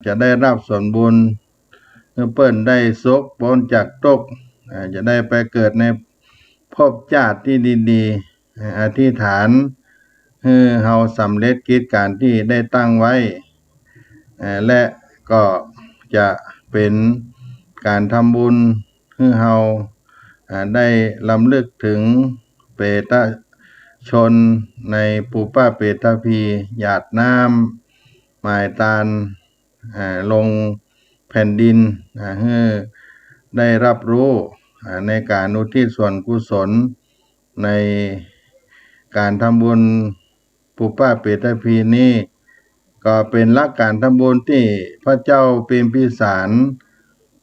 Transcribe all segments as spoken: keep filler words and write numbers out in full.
จะได้ฮับส่วนบุญ หื้อเปิ้นได้สุขป๊นจากตุ๊กข์ อ่า จะได้ไปเกิดในภพจาติตี้ดีๆ อ่า อธิษฐานหื้อเฮาสำเร็จกิจก๋านตี้ได้ตั้งไว้ อ่า และก็จะเป๋นก๋านทำบุญหื้อเฮา อ่า ได้รำลึกเถิงเปรตชนในปุปปะเปตพี หยาดน้ำหมายตาน อ่า ลงแผ่นดิน อ่า หื้อได้ฮับฮู้ อ่า ในก๋านอุทิศส่วนกุศล ในก๋านทำบุญปุปปะเปตพีนี้ ก็เป๋นหลักก๋านทำบุญตี้พระเจ้าปิมพิสาร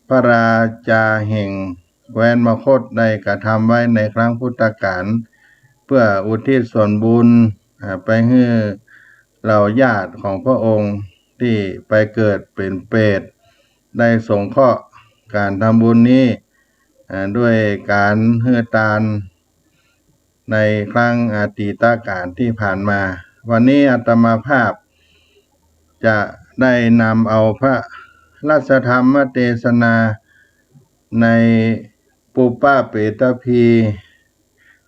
พระราชาแห่งแคว้นมคธได้กระทำไว้ในครั้งพุทธกาล เพื่ออุทิศส่วนบุญ อ่า ไปหื้อเหล่าญาติของพระองค์ตี้ไปเกิดเป๋นเปรต ได้สงเคราะห์ก๋านทำบุญนี้ อ่า ด้วยก๋านหื้อตานในครั้งอดีตกาลตี้ผ่านมา วันนี้อาตมาภาพจะได้นำเอาพระราชธรรมเตสนาในปุปปะเปตพี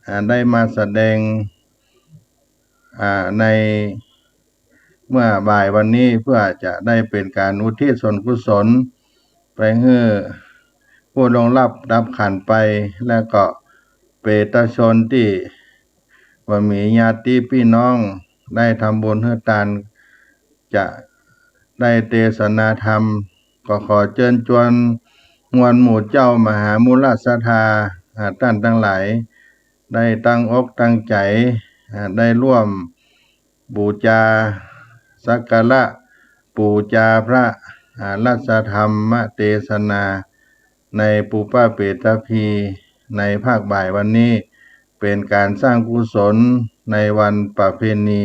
อ่า ได้มาแสดง อ่า ในเมื่อบ่ายวันนี้ เพื่อจะได้เป๋นก๋านอุทิศส่วนกุศล ไปหื้อผู้ล่วงลับดับขันธ์ไป และก็เปรตชนตี้บ่มีญาติปี้น้องได้ทำบุญหื้อตาน จะได้เตสนาธรรม ก็ขอเจิญจวนมวลหมู่เจ้ามหามูลศรัทธา อ่า ต้านตังหลาย ได้ตั้งอกตั้งใจ๋ อ่า ได้ร่วมบูชาสักการะบูชาพระ อ่า ราชธรรมเตสนา ในปุปปะเปตพี ในภาคบ่ายวันนี้ เป๋นก๋านสร้างกุศลในวันประเพณี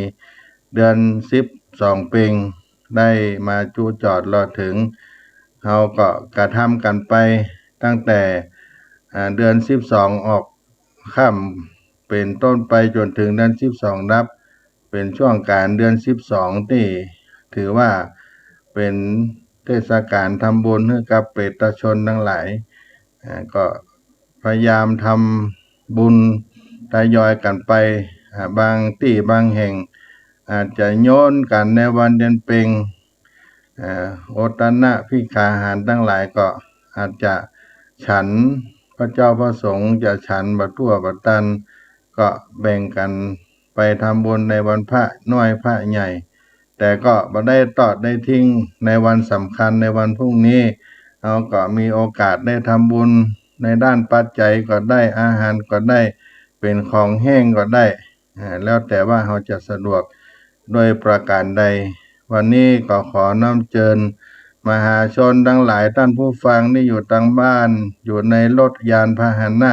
เดือนสิบสองเป็ง ได้มาจุจอดรอเถิง เฮาก็กระทำกั๋นไปตั้งแต่ อ่า เดือนสิบสองออกค่ำเป๋นต้นไปจ๋นเถิงเดือนสิบสองดับ เป๋นช่วงก๋านเดือนสิบสองตี้ถือว่าเป๋นเทศกาลทำบุญหื้อกับเปรตชนตังหลาย อ่า ก็พยายามทำบุญทยอยกั๋นไป อ่า บางตี้บางแห่งอาจจะโยนกั๋นในวันเดือนเป็ง อ่า โอตนะภิกขาหารตังหลายก็อาจจะฉัน พระเจ้าพระสงฆ์จะฉันบ่ทั่วบ่ตัน ก็แบ่งกั๋นไปทำบุญในวันพระน้อยพระใหญ่ แต่ก็บ่ได้ตอดได้ทิ้งในวันสำคัญในวันพรุ่งนี้ เฮาก็มีโอกาสได้ทำบุญในด้านปัจจัยก็ได้ อาหารก็ได้ เป๋นของแห้งก็ได้ อ่า แล้วแต่ว่าเฮาจะสะดวกด้วยประก๋านใด วันนี้ก็ขอน้อมเจิญมหาชนตังหลาย ต้านผู้ฟังตี้อยู่ตางบ้าน อยู่ในรถยานพาหนะ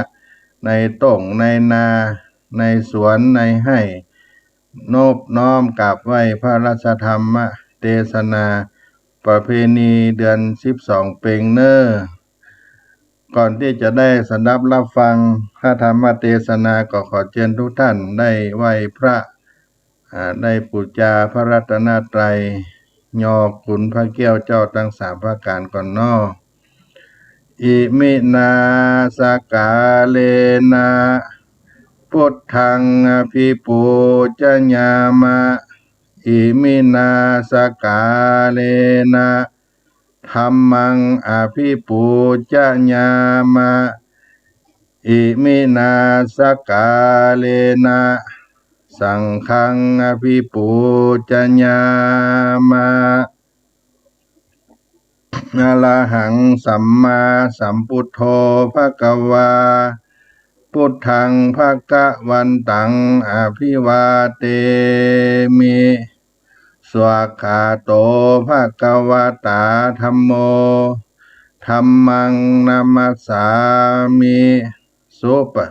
ในโต้งในนา ในสวนในไฮ่ นบน้อมกราบไหว้พระราชธรรมเตสนาประเพณีเดือนสิบสองเป็งเน่อ ก่อนตี้จะได้สดับฮับฟังพระธรรมเตสนา ก็ขอเจิญทุกท่านได้ไหว้พระ อ่า ได้ปู๋จาพระรัตนตรัย ยอคุณพระแก้วเจ้าตังสามประก๋านก่อนเนาะ อิมินาสกาเลนะ พุทธังอภิปูจยามะ อิมินาสกาเลนะ ธัมมังอภิปูจยามะ อิมินาสกาเลนะ สังฆังอภิปูจยามะ อะระหังสัมมาสัมพุทโธภะคะวา พุทธังภะคะวันตังอภิวาเทมิ สวากขาโตภะคะวะตาธัมโม ธัมมังนะมัสสามิ สุปะ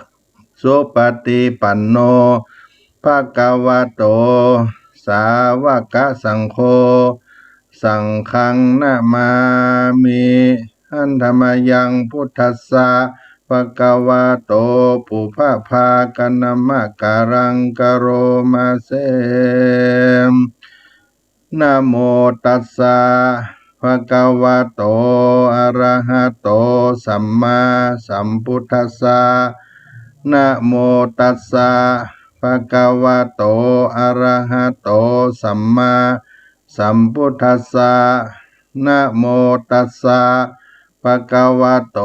สุปะติปันโนภะคะวะโต สาวะกะสังโฆ สังฆังนะมามิ หันธะมะยังพุทธัสสะ ภะคะวะโต ปุพพะภาคะนะมะกะรังกะโรมาเส นะโมตัสสะ ภะคะวะโต อะระหะโต สัมมาสัมพุทธัสสะ นะโมตัสสะ ภะคะวะโต อะระหะโต สัมมาสัมพุทธัสสะ นะโมตัสสะ ภะคะวะโต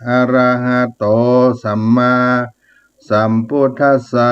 อะระหะโต สัมมาสัมพุทธัสสะ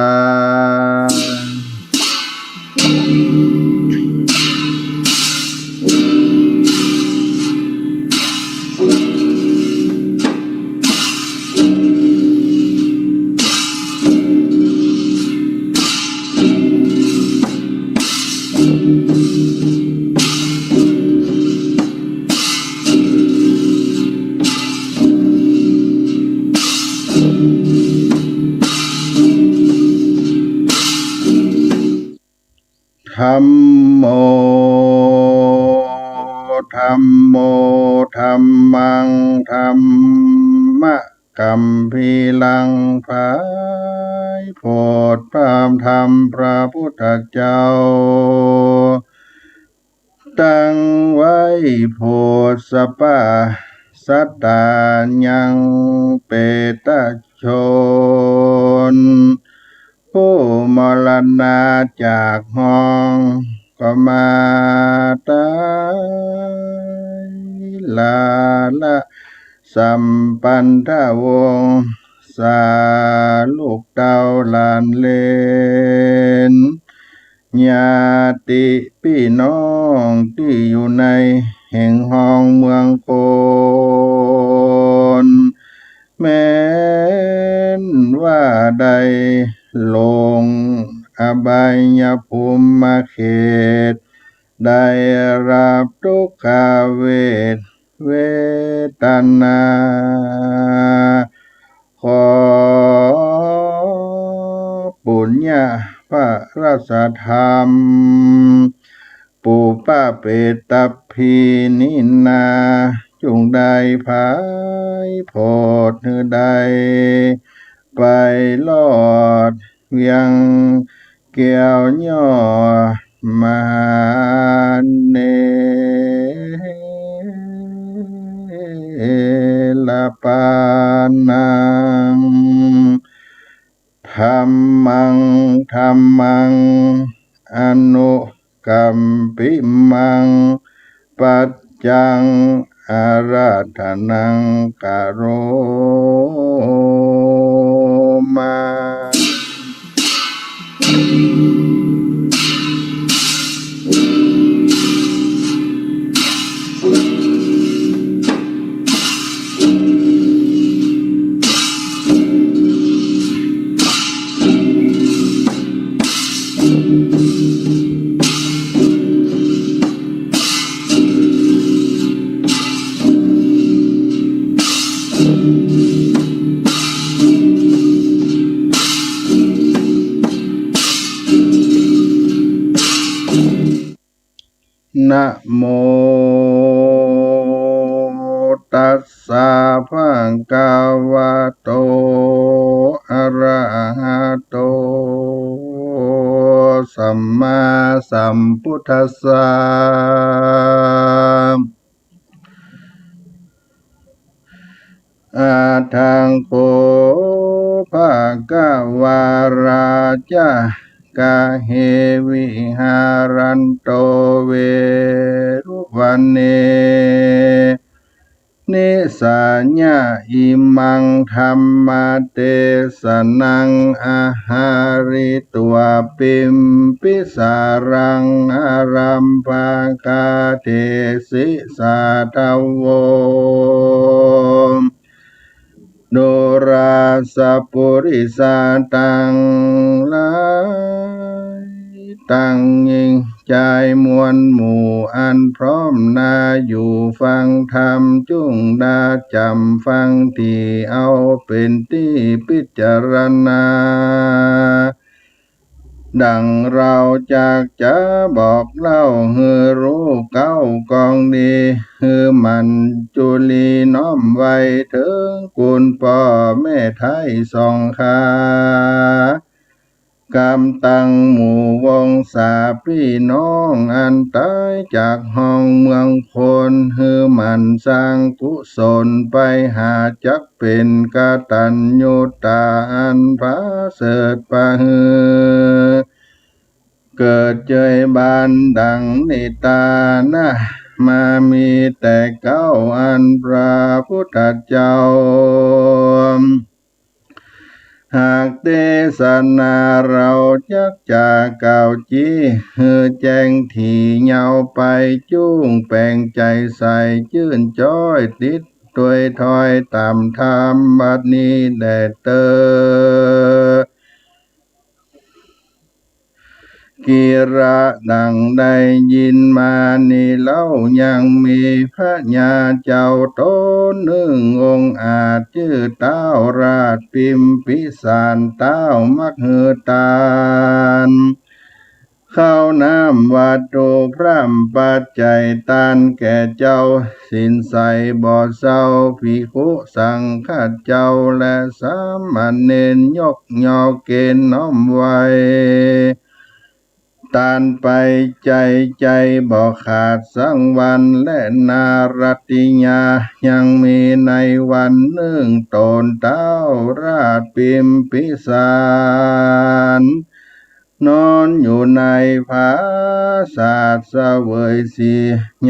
ธัมโม ธัมโม ธัมมัง ธัมมะกัมภีรัง ผายโผดพระธรรมพระพุทธเจ้า ตั้งไว้โผดสะปาสัตตา ยังเปรตชน ผู้มรณาจากห้องก็มาตายลาละ สัมปันธวงศา ลูกเต้าหลานเหลน ญาติปี้น้องตี้อยู่ในแห่งห้องเมืองคน แม้นว่าได้ลงอบายภูมิเขต ได้รับทุกขเวท เวทนา ขอปุญญาพระราชธรรม ปุปปะเปตตะพีนี้นา จุ่งได้ผายโผดหื้อได้ไปรอด เวียงแก้วยอดมหาเนรปานัง ธัมมัง ธัมมัง อนุ กัมปิมัง ปัจจัง อาราธนัง กะโรมา นะโมตัสสะ ภะคะวะโต อะระหะโต สัมมาสัมพุทธัสสะ อะหัง โข ภะคะวา ราจะ กะเห วิหารันโต เวรุวะเน นิสสะยะ อิมัง ธัมมะเตสะนัง อะหะริตวา ปิมปิสารัง อารัมภะกา เทสิ สาธะโว ดูราสะปุริสะตังหลาย ตังหญิงจายมวลหมู่ อันพร้อมหน้าอยู่ฟังธรรม จุ่งดาจ๋ำฟังตี้ เอาเป๋นตี้ปิจารณา ดั่งเฮาจักจะบอกเล่าหื้อฮู้เก๊ากองดี หื้อหมั่นจุลีน้อมไหว้เถิงคุณป้อแม่ไท้สองข้า กำตังหมู่วงศาปี้น้องอันต๋ายจากห้องเมืองคน หื้อหมั่นสร้างกุศลไปหา จักเป๋นกตัญญูต๋าอันผาเสริฐ ปะหื้อเกิดเจยบานดังนิตานะมา มีแต่เก๊าอันพระพุทธเจ้า หากเตสนาเฮาจักจะกล่าวจี้ หื้อแจ้งถี่ยาวไป จุ่งแป๋งใจ๋ใสจื้นจ๊อย ติดตวยถอยต๋ามธรรมบัดนี้แด่เต๊อะ กิระ ดั่งได้ยินมานี้เล่า ยังมีพญาเจ้าต๋นนึ่งองค์อาจ จื้อต้าวราชปิมพิสาร ต้าวมักหื้อตาน ข้าวน้ำวัตถุพร่ำปัจจัย ตานแก่เจ้าศีลใสบ่เศร้า ภิกขุสังฆะเจ้าและสามเณร ยกยอเกณฑ์น้อมไหว้ ตานไปใจ๋ใจ๋บ่ขาดสังวัน และนารัตติยา ยังมีในวันนึ่ง ต๋นต้าวราชปิมพิสาร นอนอยู่ในผาสาทเสวยสี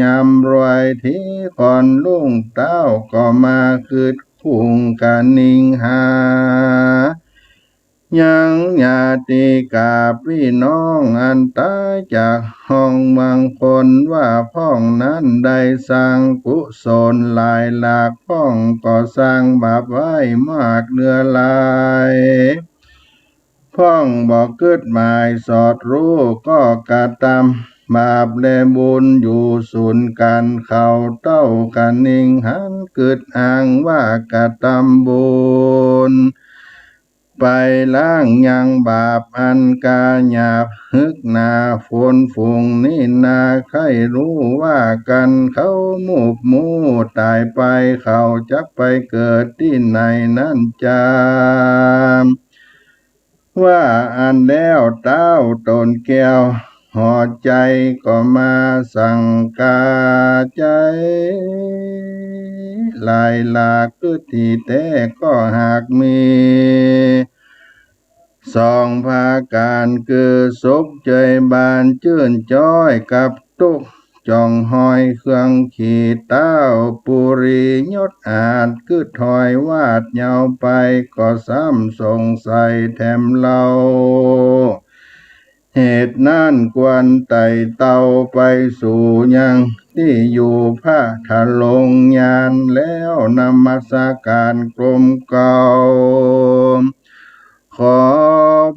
ยามรวยทีค่อนรุ่ง ต้าวก็มาคึดคุ้งกะนิงหา ยังญาติกาปี้น้องอันต๋ายจากห้องเมืองคน ว่าพ่องนั้นได้สร้างกุศลหลายหลาก พ่องก็สร้างบาปไว้มากเหลือหลาย พ่องบ่กึ๊ดหมายสอดฮู้ ก็กระตำบาปและบุญอยู่สูนกั๋น เขาเต้ากะนิงหันกึ๊ดอ้างว่ากระตำบุญ ไปล้างยังบาปอันก๋าหยาบ ฮึกหนาฝนฝูงนี้นา ใค่ฮู้ว่ากั๋นเขามูบมู่ต๋ายไป เขาจักไปเกิดตี้ไหนนั้นจำ ว่าอั้นแล้ว ต้าวต๋นแก้วหอใจ๋ก็มาสังกาใจ๋ หลายหลากกึ๊ดตี้แต๊ก็หากมี สองประก๋าน คือสุขเจยบานจื้นจ๊อยกับตุ๊กข์ จ่องฮอยเครื่องขีด ต้าวปุริยศอาจ กึ๊ดถอยวาดยาวไป ก็ซ้ำสงสัยแถมเล่า เหตุนั้นควรไต่เต้าไปสู่ยังตี้อยู่พระทะลง ญาณแล้วนมัสก๋านกรมเกล้า ขอ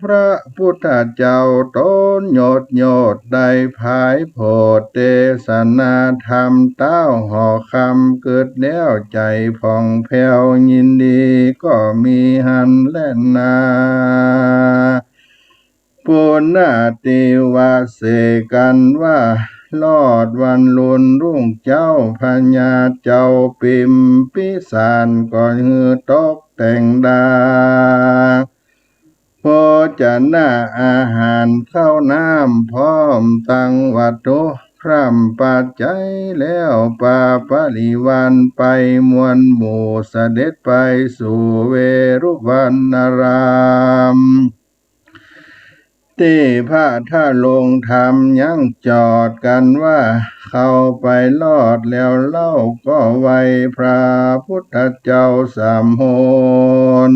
พระพุทธเจ้าต๋นยศยศได้ผายโผดเตสนาธรรม ต้าวหอคำกึ๊ดแล้วใจ๋ผ่องแผ้วยินดีก็มีหั้นแลนา ปุณณติวเสกั๋นว่า ลอดวันลุนรุ่งเจ๊า พญาเจ้าปิมพิสารก็หื้อตกแต่งดา โภชนะอาหารข้าวน้ำ พร้อมตังวัตถุพร่ำปัจจัยแล้ว ปาปริวารไปมวลหมู่ เสด็จไปสู่เวฬุวันนาราม ตี้พระทะลงธรรมยังจอดกั๋นว่า เข้าไปลอดแล้วเล่า ก็ไหว้พระพุทธเจ้าสามหน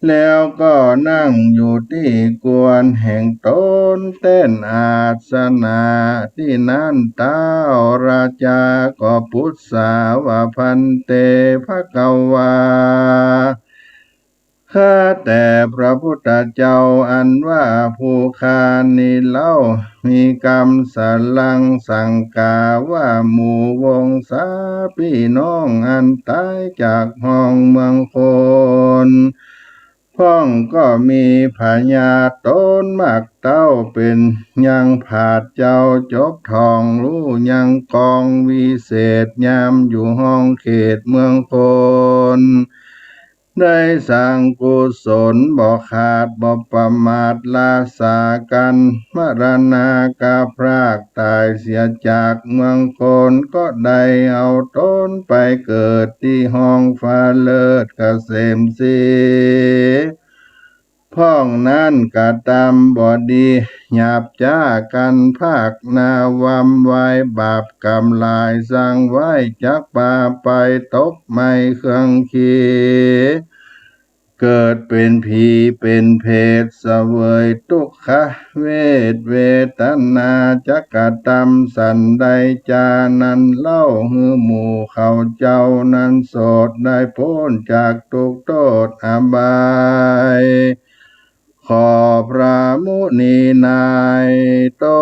แล้วก็นั่งอยู่ตี้ควรแห่งต๋น แต้นอาสนะตี้นั้น ท้าวราชาก็ปรึกษาว่า ภันเต ภควา ข้าแต่พระพุทธเจ้า อันว่าผู้ข้านี้เล่า มีกำสะลังสังกาว่า หมู่วงศาปี้น้องอันต๋ายจากห้องเมืองคน พ่องก็มีพญาต๋นมากเต้า เป๋นยังผาดเจ้าจบถ่อง ฮู้ยังกองวิเศษ ยามอยู่ห้องเขตเมืองคน ได้สร้างกุศลบ่ขาดบ่ประมาท ละสากั๋น มรณาก็พรากต๋ายเสียจากเมืองคน ก็ได้เอาต๋นไปเกิดตี้ห้องฟ้าเลิศเกษมศรี พ่องนั้นกระตำบ่ดี หยาบจ๊ากั๋นพากหน้า วำวายบาปกรรมหลายสร้างไว้ จักปาไปตกไหม้เครื่องขี เกิดเป๋นผีเป๋นเปรต เสวยตุ๊กขเวทเวทนา จักกระตำสันใด จานั้นเล่า หื้อหมู่เขาเจ้านั้นโสด ได้ป๊นจากตุ๊กข์โต้ษอบาย ขอพระมุนีนายต๋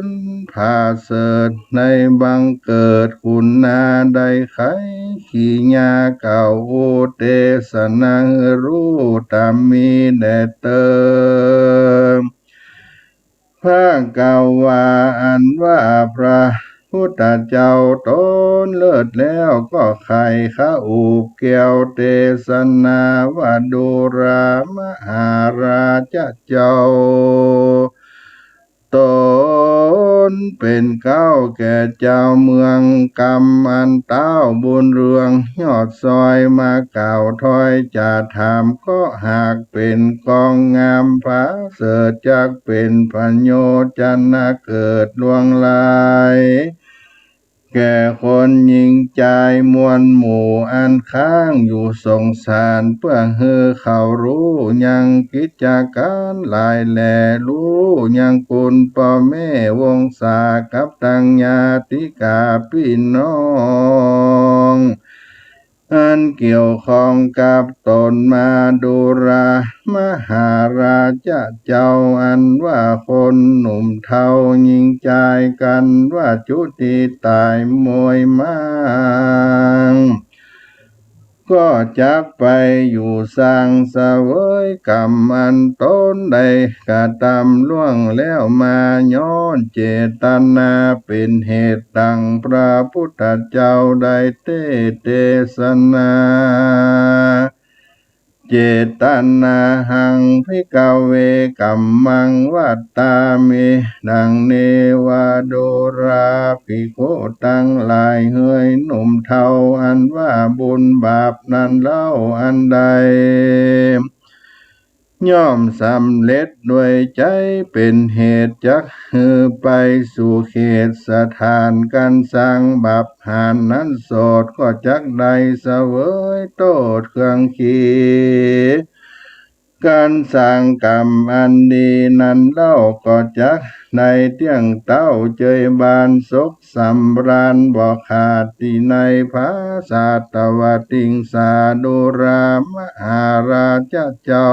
นผาเสริฐ ในบังเกิดคุณนา ได้ไขขี่ยาเก่า อุเตสนาหื้อฮู้ต๋ามมีแด่เติม พระกล่าวว่าอันว่าพระพุทธเจ้าต๋นเลิศแล้ว ก็ไขขะอุบแก้วเตสนาว่า ดูราหมหาราชเจ้า ต๋นเป๋นเกล้าแก่เจ้าเมืองกำ อันเต้าบุญเรืองยอดซอย มากล่าวถ้อยจ๋าถาม ก็หากเป๋นกองงามผาเสริฐ จักเป๋นประโยชน์จะนาเกิดล่วงลาย แก่คนหญิงจายมวลหมู่ อันค้างอยู่สงสาร เปื้อหื้อเขาฮู้ยังกิจก๋ารหลายแล ฮู้ยังคุณป้อแม่วงศา กับตังญาติกาปี้น้อง อันเกี่ยวข้องกับต๋นมา ดูราหมหาราชเจ้า อันว่าคนหนุ่มเฒ่าหญิงจายกั๋นว่าจุติต๋ายมวยมาง ก็จักไปอยู่สร้างเสวยกรรม อันต๋นได้กระตำล่วงแล้วมา ย้อนเจตนาเป๋นเหตุ ดังพระพุทธเจ้าได้เตสน์เตสนา เจตนาหัง ภิกขเว กัมมัง วัตตามิ ดังนี้ว่า ดูราภิกขุตังหลาย เหยหนุ่มเฒ่า อันว่าบุญบาปนั้นเล่าอันใด ย่อมสำเร็จด้วยใจ๋เป๋นเหตุ จักหื้อไปสู่เขตสถาน กั๋นสร้างบาปหาญนั้นโสด ก็จักได้เสวยโต้ษเครื่องขี กั๋นสร้างกรรมอันดีนั้นเล่า ก็จักได้เตี้ยงเต้าเจยบานสุขสำราญบ่ขาด ตี้ในผาสาตวติงสา ดูราหมหาราชเจ้า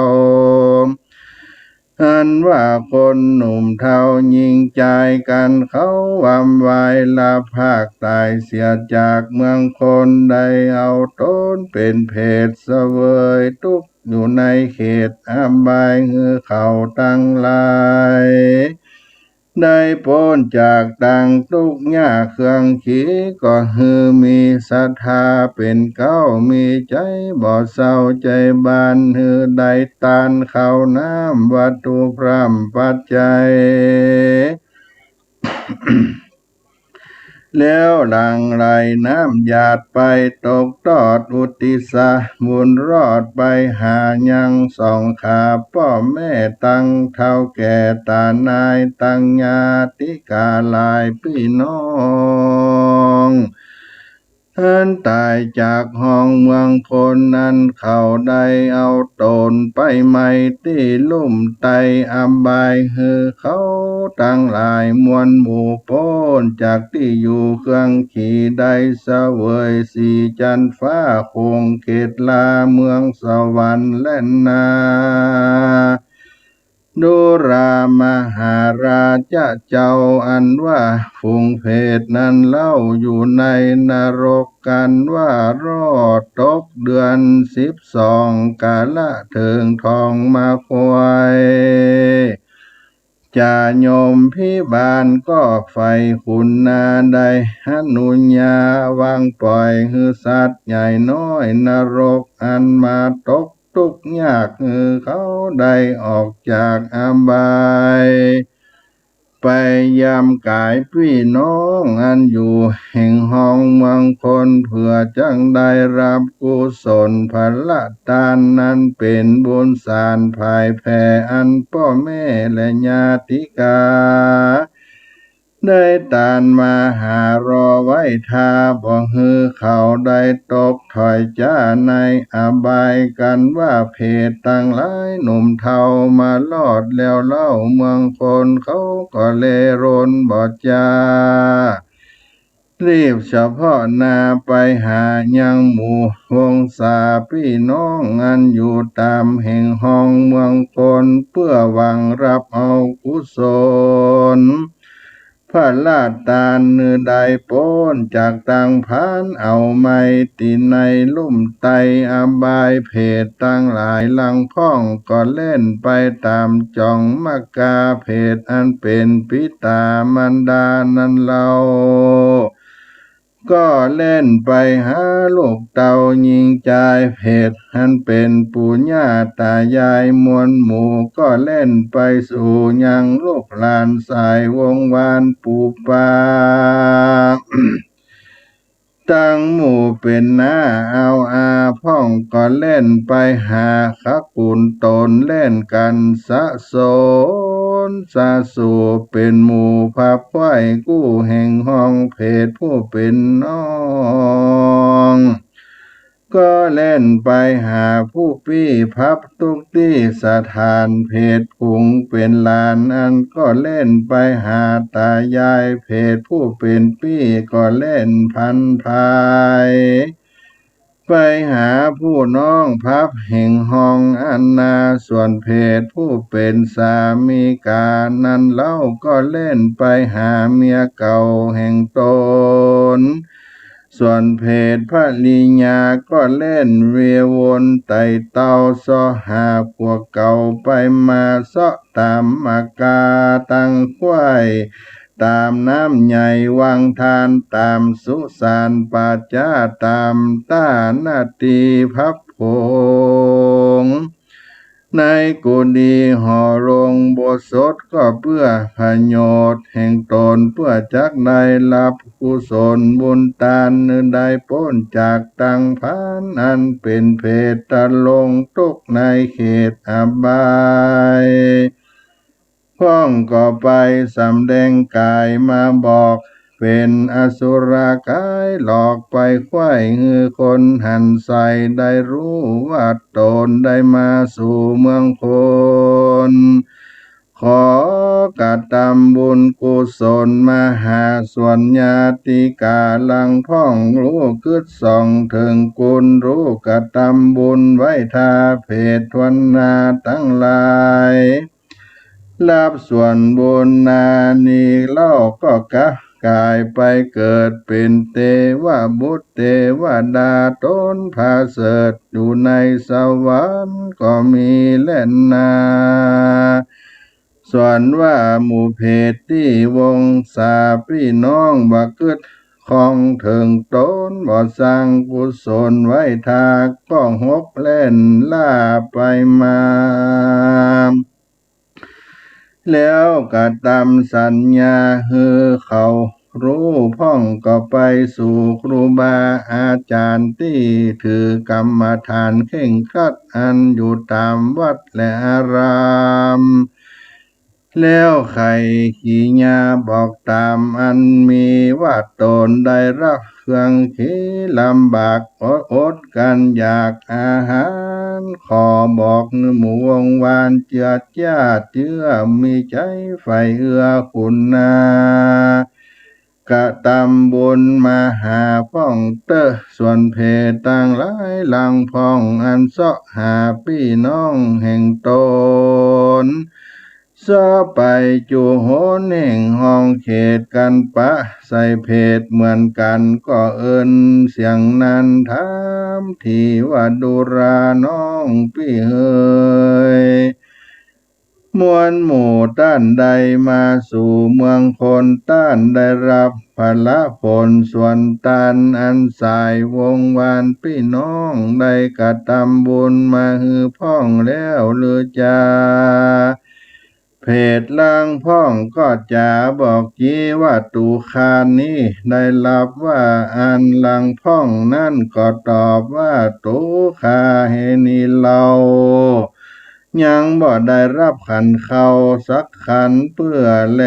อันว่าคนหนุ่มเฒ่าหญิงจายกั๋นเขา วำวายละพรากต๋ายเสียจากเมืองคน ได้เอาต๋นเป๋นเปรต เสวยตุ๊กข์อยู่ในเขตอบาย หื้อเขาตังหลาย ได้ป๊นจากตังตุ๊กข์ยากเครื่องขี ก็หื้อมีศรัทธาเป๋นเกล้า มีใจ๋บ่เศร้าใจ๋บาน หื้อได้ตานข้าวน้ำวัตถุพร่ำปัจจัย แล้วหลั่งไหลน้ำหยาดไปตกตอด อุทิศบุญรอดไปหายังสองข้าป้อแม่ ตังเฒ่าแก่ต๋านาย ตังญาติกาหลายปี้น้อง อันต๋ายจากห้องเมืองคนนั้น เขาได้เอาต๋นไปไหม้ตี้ลุ่มไตอบาย หื้อเขาตังหลายมวลหมู่ป๊นจากตี้อยู่เครื่องขี ได้เสวยสีจันทร์ฟ้าคงเขตลาเมืองสวรรค์แลนา ดูราหมหาราชเจ้า อันว่าฝูงเปรตนั้นเล่า อยู่ในนรกกั๋นว่ารอดตกเดือนสิบสอง กาละเถิงทองมาควาย ก จ่ายมพิบาลก็ใฝ่ขุนนา ได้อนุญาตวางปล่อยหื้อสัตว์ใหญ่น้อยนรกอันมาตก ตุ๊กข์ยากหื้อเขาได้ออกจากอบาย ไปยามก๋ายปี้น้องอันอยู่แห่งฮองเมืองคน เปื้อจักได้ฮับกุศลผละตานนั้น เป๋นบุญสารผายแผ่อันป้อแม่และญาติกา ได้ตานมาหารอไว้ถ้า บ่หื้อเขาได้ตกถ้อยจ๊าในอบาย กันว่าเปรตตังหลายหนุ่มเฒ่ามารอดแล้วเล่า เมืองคนเขาก็เลรนบ่จา รีบเฉพาะหน้าไปหายังหมู่วงศาปี้น้องอันอยู่ต๋ามแห่งฮองเมืองคน เปื้อหวังฮับเอากุศล ผละตานหื้อได้ป๊นจากตังพาน เอาไม้ตี๋ในลุ่มไตอบาย เปรตตังหลายหลังพ่องก็เล่นไปต๋ามจ๋อง มกาเปรตอันเป๋นปิต๋ามารดานั้นเล่า ก็เล่นไปหาลูกเต้าญิงจาย เปรตอันเป๋นปู่ย่าต๋ายายมวลหมู่ ก็เล่นไปสู่ยังลูกหลานสายวงศ์วานปู่ป้า ตังหมู่เป๋นน้าเอาอาพ่อง ก็เล่นไปหาขกุลต๋น เล่นกั๋นสะสนสะสู เป๋นหมู่พับไหว้กู้แห่งฮอง เปรตผู้เป๋นน้อง ก็เล่นไปหาผู้ปี้พับตุ๊กตี้สถาน เปรตผู้เป๋นหลานอันก็เล่นไปหาต๋ายาย เปรตผู้เป๋นปี้ก็เล่นพันพาย ไปหาผู้น้องพับแห่งฮองอันนา ส่วนเปรตผู้เป๋นสามีกานั้นเล่า ก็เล่นไปหาเมียเก่าแห่งต๋น ส่วนเปรตภริยาก็เล่นเวียนวนไต่เต้า เซาะหาผัวเก่าไปมา เซาะต๋ามมกาตังขว้าย ต๋ามน้ำใหญ่วังทาน ต๋ามสุสานป่าจ๊า ต๋ามต้านาตีพับผง ในกุฏิหอโรงโบสถก็เปื้อประโยชน์แห่งต๋น เปื้อจักได้ฮับกุศลบุญตาน ได้ป๊นจากตังพานอันเป๋นเปรตตะลงตุ๊กข์ในเขตอบาย พ่องก็ไปสำแดงก๋ายมาบอก เป๋นอสุรก๋ายหลอกไปขว้าย หื้อคนหันใส่ได้ฮู้ว่าต๋นได้มาสู่เมืองคน ขอกระตำบุญกุศลมาหา ส่วนญาติกาหลังพ่องฮู้กึ๊ดส่องเถิงกุณ ฮู้กระตำบุญไหว้ถ้าเปรตทวนหน้าตังหลาย ฮับส่วนบุญนานี้เล่า ก็กลับก๋ายไปเกิดเป๋นเตวบุตรเตวดา ต๋นผะเสริฐอยู่ในสวรรค์ก็มีแลนา ส่วนว่าหมู่เปรตตี้วงศาปี้น้องบ่กึ๊ดคองเถิงต๋น บ่สร้างกุศลไหว้ถ้า ก็หกแล่นล่าไปมา แล้วกระตำสัญญาหื้อเขาฮู้ พ่องก็ไปสู่ครูบาอาจ๋ารย์ตี้ถือกรรมฐานเคร่งครัดอันอยู่ต๋ามวัดและอาราม แล้วไขกิริยาบอกต๋ามอันมีว่าต๋นได้ฮับเครื่องขีลำบาก อด อดกลั้นอยากอาหาร ขอบอกหื้อหมู่วงวานเจือดจ้าเจื้อ มีใจ๋ใฝ่เอื้อคุณนา กระตำบุญมาหาพ่องเต๊อะ ส่วนเปรตตังหลายหลังพ่องอันเซาะหาปี้น้องแห่งต๋น เซาะไปจุหนแห่งฮองเขตกั๋นปะใส่เปรตเหมือนกั๋น ก็เอิ้นเสียงนั้นถามทีว่า ดูราน้องปี้เหย มวลหมู่ต้านได้มาสู่เมืองคน ต้านได้ฮับผละผลส่วนตานอันสายวงศ์วาน ปี้น้องได้กระตำบุญมาหื้อพ่องแล้วหรือจา เพดลางพ่องก็จ๋าบอกยี้ว่า ตั๋วข้านี้ได้ฮับว่าอัน ลางพ่องนั้นก็ตอบว่า ตั๋วข้าแหนี่เล่า ยังบ่ได้ฮับขันข้าวสักขันเปื้อแล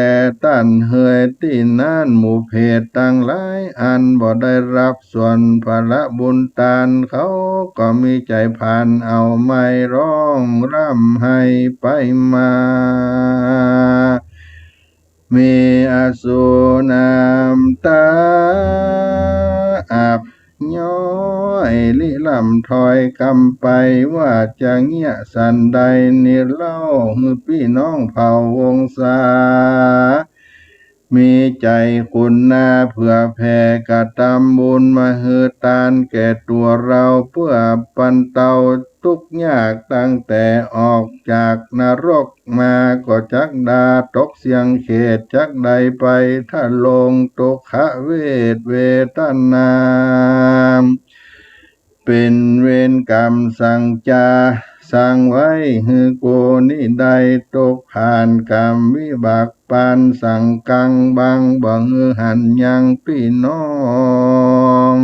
ต้านเฮยตี้นั้น หมู่เพดตังหลายอันบ่ได้ฮับส่วนผละบุญตาน เขาก็มีใจ๋ผานเอาไม้ฮ้องร่ำไห้ไปมา มีอสูรน้ำตาอับย้อยลิล่ำถอยกำไป ว่าจะเยียะสันใดนี้เล่า หื้อปี้น้องเผ่าวงศา มีใจ๋ขุณาเผื่อแผ่กระตำบุญมาหื้อตานแก่ตั๋วเฮา เปื้อปันเตาตุ๊กข์ยาก ตั้งแต่ออกจากนรกมา ก็จักดาตกเสี้ยงเขต จักได้ไปทะลงทุกขเวทเวทนา เป๋นเวรกรรมสังจา สังไว้หื้อกูนี้ได้ ตกผ่านกรรมวิบากปานสังกังบัง บ่หื้อหันยังปี้น้อง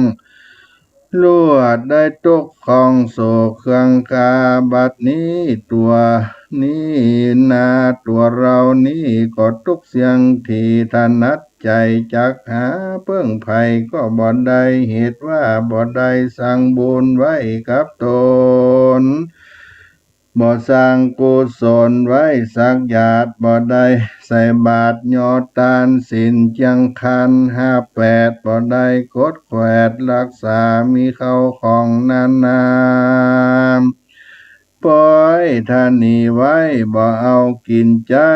ลวดได้ตกข้องโศกเคืองคา บัดนี้ตั๋วนี้นาตั๋วเฮานี้ ก็ตุ๊กเสี้ยงถี่ถนัดใจ๋ จักหาเปิ้งใผก็บ่ได้ เหตุว่าบ่ได้สร้างบุญไว้กับต๋น บ่สร้างกุศลไว้สักหยาด บ่ได้ใส่บาตรยอดตานศีลเจียงคันห้าแปด บ่ได้กดแขวดฮักษามีเข้าของนานา ปอยทะหนีไว้บ่เอากิ๋นใจ๊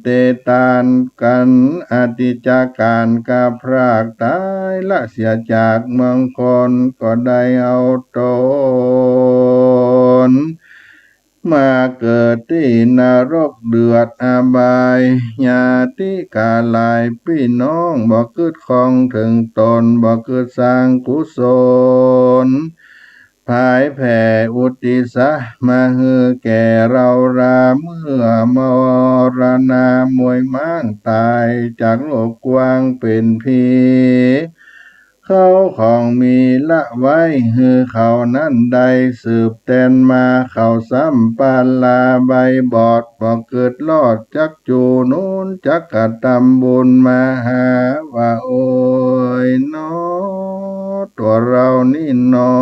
เตตานกั๋นอติจจการกาพรากต๋ายละเสียจากเมืองคน ก็ได้เอาต๋น มาเกิดตี้นรกเดือดอบาย ญาติกาหลายปี้น้อง บ่กึ๊ดคองเถิงต๋น บ่กึ๊ดสร้างกุศล ผายแผ่อุตติสสะมาหื้อแก่เฮารา เมื่อมรณะมวยม้างต๋ายจากโลกกว้างเป๋นผี เข้าของมีละไว้หื้อเขานั้นได้สืบแตนมา เขาซ้ำปาลาใบบอด บ่กึ๊ดรอดจักจู๋หนุน จักกระตำบุญมาหาว่า โอยหนอ ตั๋วเฮานี้หนอ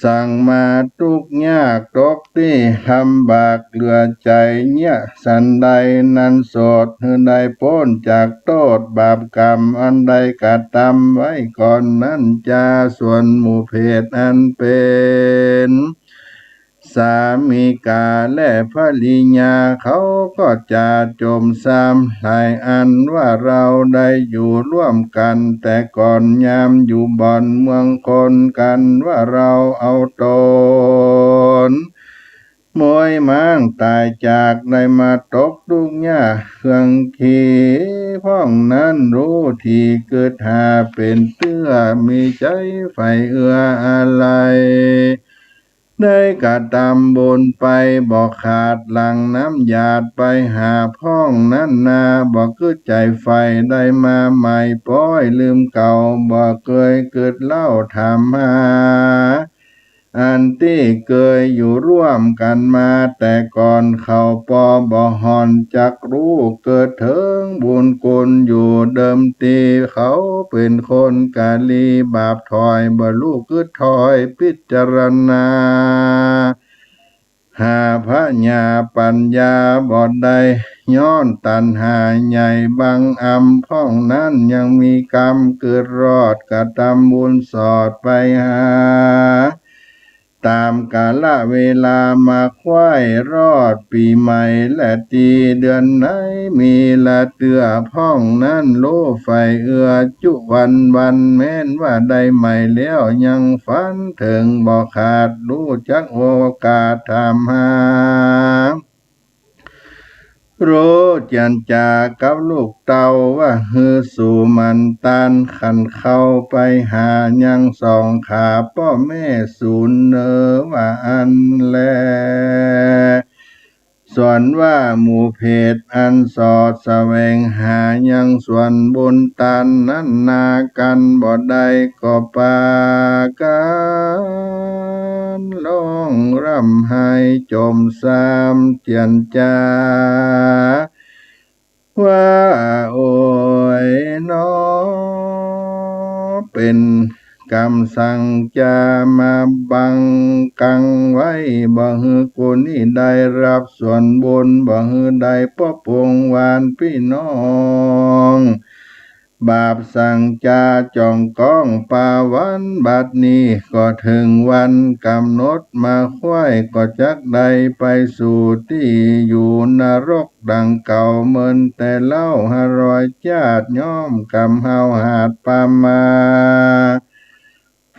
สังมาตุ๊กข์ยากตกตี้ลำบากเหลือใจ๋ เยียะสันใดนั้นโสด หื้อได้ป๊นจากโต้ษบาปกรรมอันได้กระตำไว้ก่อนนั้นจา ส่วนหมู่เพดอันเป๋น สามิกาและภริยา เขาก็จะจมซ้ำหลายอันว่า เฮาได้อยู่ร่วมกั๋นแต่ก่อน ยามอยู่บ่อนเมืองคนกั๋นว่า เฮาเอาต๋น มวยม้างต๋ายจาก ได้มาตกตุ๊กข์ยากเคืองขีพ่องนั้น ฮู้ถี่กึ๊ดหาเป๋นเตื้อ มีใจ๋ใฝ่เอื้ออาลัย ได้กระตำบุญไปบ่ขาด หลั่งน้ำหยาดไปหาพ่องนั้นนา บ่กึ๊ดใจ๋ใฝ่ได้มาใหม่ ป๊อยลืมเก่า บ่เกยกึ๊ดเล่าถามหา อันตี้เกยอยู่ร่วมกั๋นมาแต่ก่อน เขาปอบ่ห่อนจักฮู้ เกิดเถิงบุญคุณอยู่เดิมตี้ เขาเป๋นคนกาลีบาปถอย บ่ฮู้กึ๊ดถอยพิจารณา หาผญาปั๋ญญาบ่ได้ ย้อนตัณหาใหญ่บังอำพ่องนั้น ยังมีกรรมกึ๊ดรอดกระตำบุญสอดไปหา ต๋ามกาละเวลามาคว้ายรอดปี๋ใหม่แลตี้ เดือนไหนมีละเตื้อพ่องนั้น ฮู้ใฝ่เอื้อจุวันวัน แม้นว่าได้ใหม่แล้วยังฝันเถิงบ่ขาด ฮู้จักโอกาสถามหา ฮู้เจียรจ๋ากับลูกเต้าว่า หื้อสูหมั่นตาน ขันเข้าไปหายังสองขา ป้อแม่สูเนอว่าอั้นแล ส่วนว่าหมู่เพศอันสอดแสวงหายังส่วนบุญตานนั้นนากั๋นบ่ได้ ก็ปากั๋นฮ้องร่ำไห้จมซามเจียรจ๋า ว่า โอยหนอ เป๋นกำสังจ๋ามาบังกังไว้ บ่หื้อกูนี้ได้ฮับส่วนบุญ บ่หื้อได้ปบปรุงหวานปี้น้อง บาปสังจ๋าจ่องก้องปาวัน บัดนี้ก็เถิงวันก๋ำหนดมาคว้าย ก็จักได้ไปสู่ตี้อยู่นรกดังเก่าเหมือนแต่เล่า ห้าร้อยจาติย่อมก๋ำเฮาหาดปามา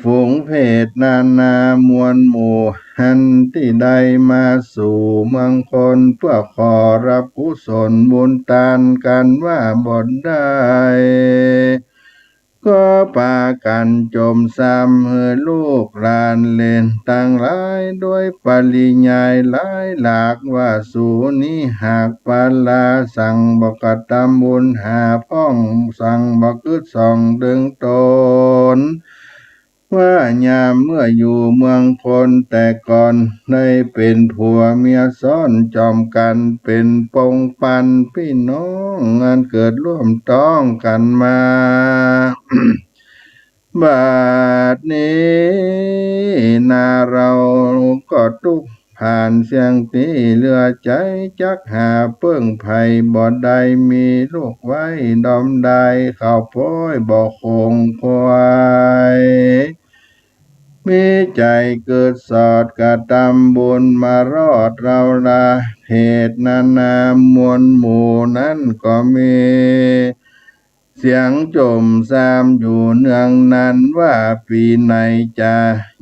ฝูงเพศนานามวลหมู่ หั้นตี้ได้มาสู่เมืองคน เปื้อขอฮับกุศลบุญตานกั๋นว่าบ่ได้ ก็ปากั๋นจมซามหื้อลูกหลานเหลนตังหลาย โดยปริยายหลายหลากว่า สูนี้หากปาลา สังบ่กระตำบุญหาพ่อง สังบ่กึ๊ดส่องเถิงต๋น ว่ายามเมื่ออยู่เมืองคนแต่ก่อน ได้เป๋นผัวเมียซ้อนจอมกั๋น เป๋นปงปันปี้น้อง อันเกิดร่วมต้องกั๋นมา บัดนี้นาเฮาก็ตุ๊กข์ผ่านเสี้ยงตี้เหลือใจ๋ จักหาเปิ้งใผบ่ได้ มีลูกไว้ดอมดาย ข้าวโป๊ยบ่โขงควาย มีใจ๋เกิดสอดกระตำบุญมารอดเฮาลา เพศนานามวลหมู่นั้นก็มี เสียงจมซามอยู่เนืองนานว่า ปี๋ไหนจะ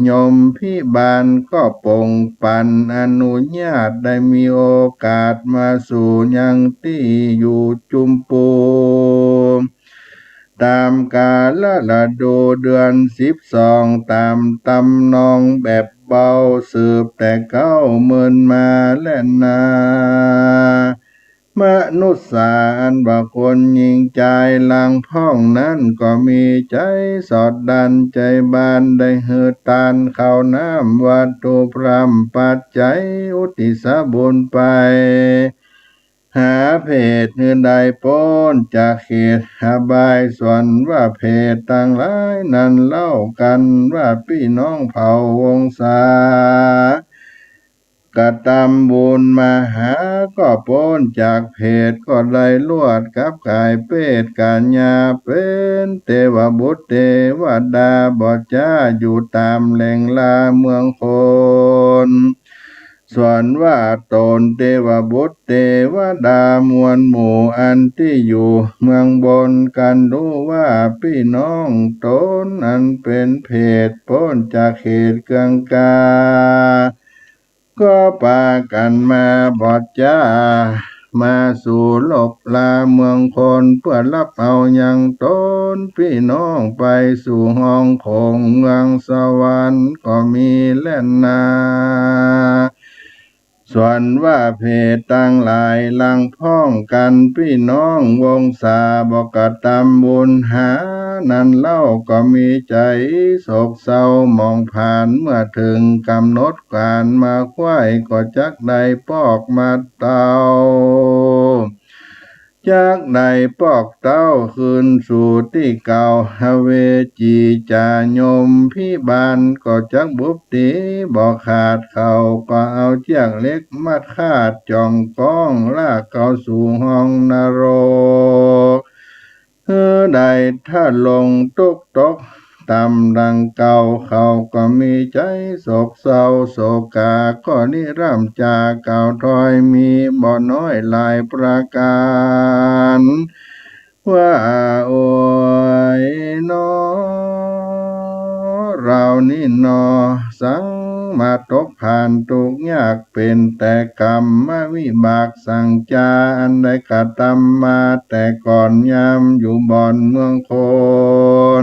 ยมพิบาลก็ปงปันอนุญาต ได้มีโอกาสมาสู่ยังตี้อยู่จุมปู ต๋ามกาลฤดูเดือนสิบสอง ต๋ามตำนองแบบเบา สืบแต่เก๊าเมินมาแลนา มนุษย์สาอันว่าคนญิงจายหลังพ่องนั้น ก็มีใจ๋สอดดันใจ๋บาน ได้หื้อตานข้าวน้ำวัตถุพร่ำปัจจัย อุทิศบุญไป หาเพศหื้อได้ป๊นจากเขตอบาย ส่วนว่าเพศตังหลายนั้นเล่ากั๋นว่า ปี้น้องเผ่าวงศา กระตำบุญมาหาก็ป๊นจากเพศ ก็ได้ลวดกับก๋ายเปรตก๋ายา เป๋นเตวบุตรเตวดาบ่จ้า อยู่ต๋ามแหล่งลาเมืองคน ส่วนว่าต๋นเตวบุตรเตวดามวลหมู่อันตี้อยู่เมืองบนกั๋นฮู้ว่าปี้น้องต๋นอันเป๋นเพศป๊นจากเขตเกื้องก๋า ก็ปากั๋นมาบ่จ้า มาสู่โลกลาเมืองคน เปื้อฮับเอายังต๋นปี้น้องไปสู่ห้องโขงเมืองสวรรค์ก็มีแลนา ส่วนว่าเพศตังหลายหลังพ้องกั๋นปี้น้องวงศาบ่กระตำบุญหา นั้นเล่าก็มีใจ๋โศกเศร้าหมองผาน เมื่อเถิงก๋ำหนดก๋านมาคว้าย ก็จักได้ปอกมาเต้า จักได้ปอกเต้าคืนสู่ตี้เก่า อเวจี๋จ๋ายมพิบาลก็จักบุบตี๋บ่ขาด เขาก็เอาเจื้อกเหล็กมัดคาดจ่องก้อง ลากเข้าสู่ห้องนรก หื้อได้ทะลงตุ๊กตก ต่ำดังเก่า เขาก็มีใจ๋โศกเศร้า โศกาก็นิร่ำจาก กล่าวถ้อยมีบ่น้อยหลายประก๋าน ว่า โอยหนอ เฮานี้หนอ สังมาตกผ่านตุ๊กยาก เป๋นแต่กรรมวิบากสังจา อันได้กระตำมาแต่ก่อน ยามอยู่บ่อนเมืองค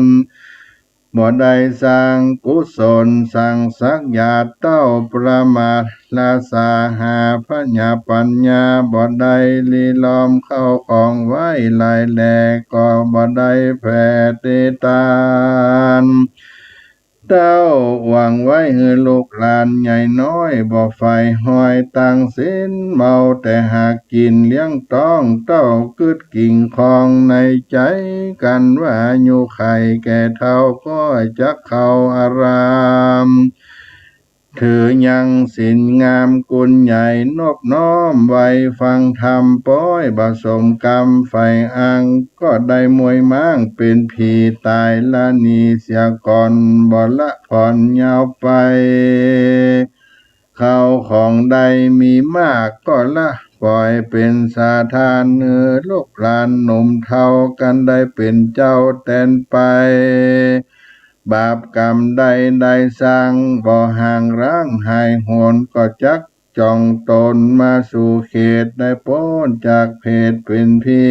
น บ่ได้สร้างกุศล สร้างสักยาดเต้า ประมาทละสาหา พญาปัญญาบ่ได้ลีลอม เข้าของไว้หลายแล ก็บ่ได้แผ่เตตาน เต้าหวังไว้หื้อลูกหลานใหญ่น้อย บ่ใฝ่ฮอยตังสิ้น เมาแต่หากิ๋นเลี้ยงต๊อง เต้ากึ๊ดกิ่งคองในใจ๋กั๋นว่า อายุขัยแก่เฒ่าก็จักเข้าอาราม ถือยังศีลงามกุณใหญ่ นบน้อมไหว้ฟังธรรม ป๊อยบ่สมกรรม ใฝ่อั้งก็ได้มวยม้าง เป๋นผีต๋ายละหนีเสียก่อน บ่ละผ่อนยาวไป เข้าของได้มีมาก ก็ละปล่อยเป๋นสาธาร หื้อลูกหลานหนุ่มเฒ่ากั๋น ได้เป๋นเจ้าแตนไป บาปกรรมใดได้สร้าง บ่ห่างร้างหายโหน ก็จักจ่องตนมาสู่เขต ได้ป๊นจากเพศเป๋นผี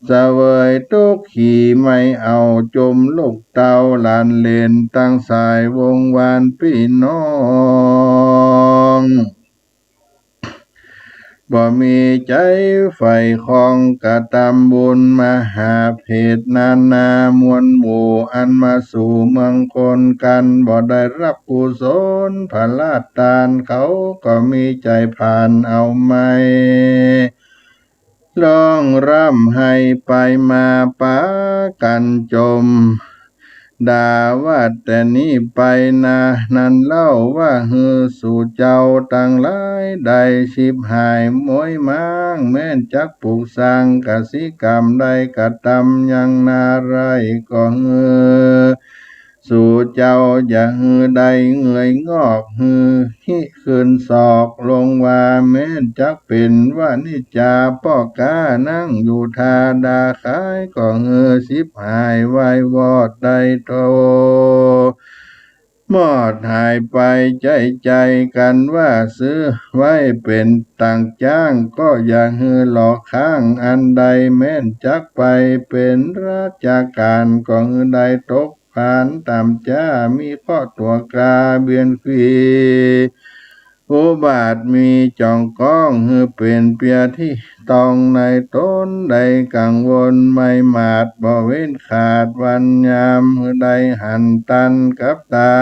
เสวยตุ๊กข์ขี่ไม่เอา จุมลูกเต้าหลานเหลนตังสายวงศ์วานปี้น้อง บ่มีใจ๋ใฝ่ของ กระตำบุญมหาเพศ นานามวลหมู่ อันมาสู่เมืองคนกั๋น บ่ได้ฮับกุศลผลาทาน เขาก็มีใจ๋ผลาญเอาไม้ ร้องร่ำไห้ไปมาปากั๋นจม ด่าว่าแต่นี้ไปนา นั้นเล่าว่าหื้อสู่เจ้าตังหลาย ได้ฉิบหายมวยม้าง แม้นจักปลูกสร้างกสิกรรม ได้กระตำยังนาไร่ก็หื้อ สู่เจ้าอย่าหื้อได้เงยงอก หื้อหิขึ้นศอกลงว่า แม้นจักเป๋นวานิจจาป้อก๊า นั่งอยู่ธาดาขาย ก็หื้อฉิบหายวายวอด ได้โทมอดหายไป ใจ๋ใจ๋กั๋นว่าซื้อไว้เป๋นตางจ้าง ก็อย่าหื้อหลอกค้างอันใด แม้นจักไปเป๋นราชก๋าน ก็หื้อได้ตก ผานต่ำจ๊า มีเคราะห์ตั๋วกาเบียนขี อุบาทมีจ่องก้อง หื้อเป๋นเปียที่ตองในต๋น ได้กังวลไม่หมาด บ่เว้นขาดวันยาม หื้อได้หันตันกับต๋า